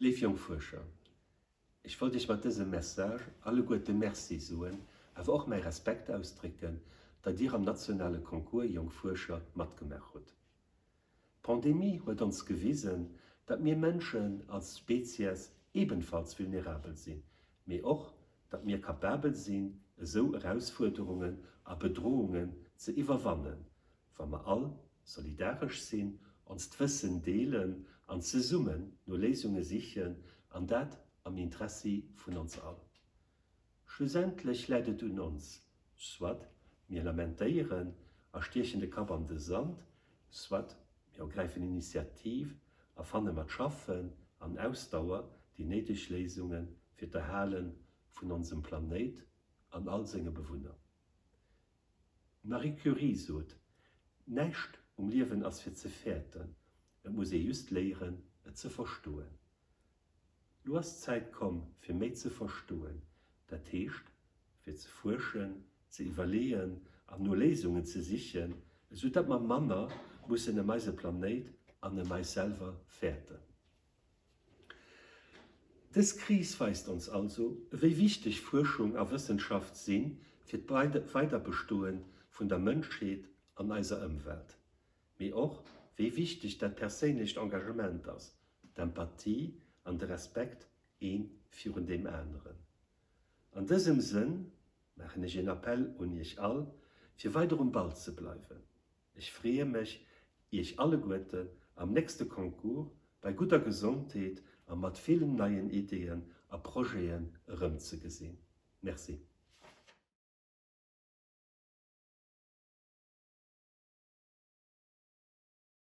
Léif jonk Fuerscher, ech wollt Iech mat dësem Message alleguerte Merci soen, awer och mäi Respekt ausdrécken, datt Dir am nationale Concours Jonk Fuerscher matgemaach hutt. D'Pandemie huet ons gewisen, datt mir Mënschen als Spezies ebenfalls vulnerabel sinn, mee och, datt mir kapabel sinn, esou Erausfuerderungen a Bedrohungen ze iwwerwannen, wa mer all solidaresch sinn, onst Wëssen deelen an zesummen no Léisunge sichen, an dat am Interessi vun ons all. Schlussendlech läit et un ons, soit mir lamentéieren a stiechen de Kapp an de Sand, soit mir ergräifen Initiativ a fanne mat Schaffen an Ausdauer déi néideg Léisunge fir d'Erhale vun onsem Planéit an all senge Bewunner. D'Marie Curie sot, Näischt um Liewen ass fir ze fäerten, et muss ee just léieren, et ze verstoen. Lo ass d'Zäit komm, fir méi ze verstoen, dat heescht, fir ze fuerschen, ze iwwerleeën an no Léisungen ze sichen, esou datt mer manner mussen ëm eise Planéit an ëm eis selwer fäerten. Dës Kris weist ons also, wéi wichteg Fuerschung a Wëssenschaft si fir d'Weiderbestoe vun der Mënschheet an eiser Ëmwelt, mee och wéi wichteg dat perséinlecht Engagement ass, d'Empathie an de Respekt ee virun deem aneren. An dësem Sënn maachen ech een Appell un Iech all, fir weider um Ball ze bleiwen. Ech freeë mech, Iech alleguerten am nächste Concours bei gudder Gesondheet a mat villen neien Ideeën a Projeten erëmzegesinn. Merci.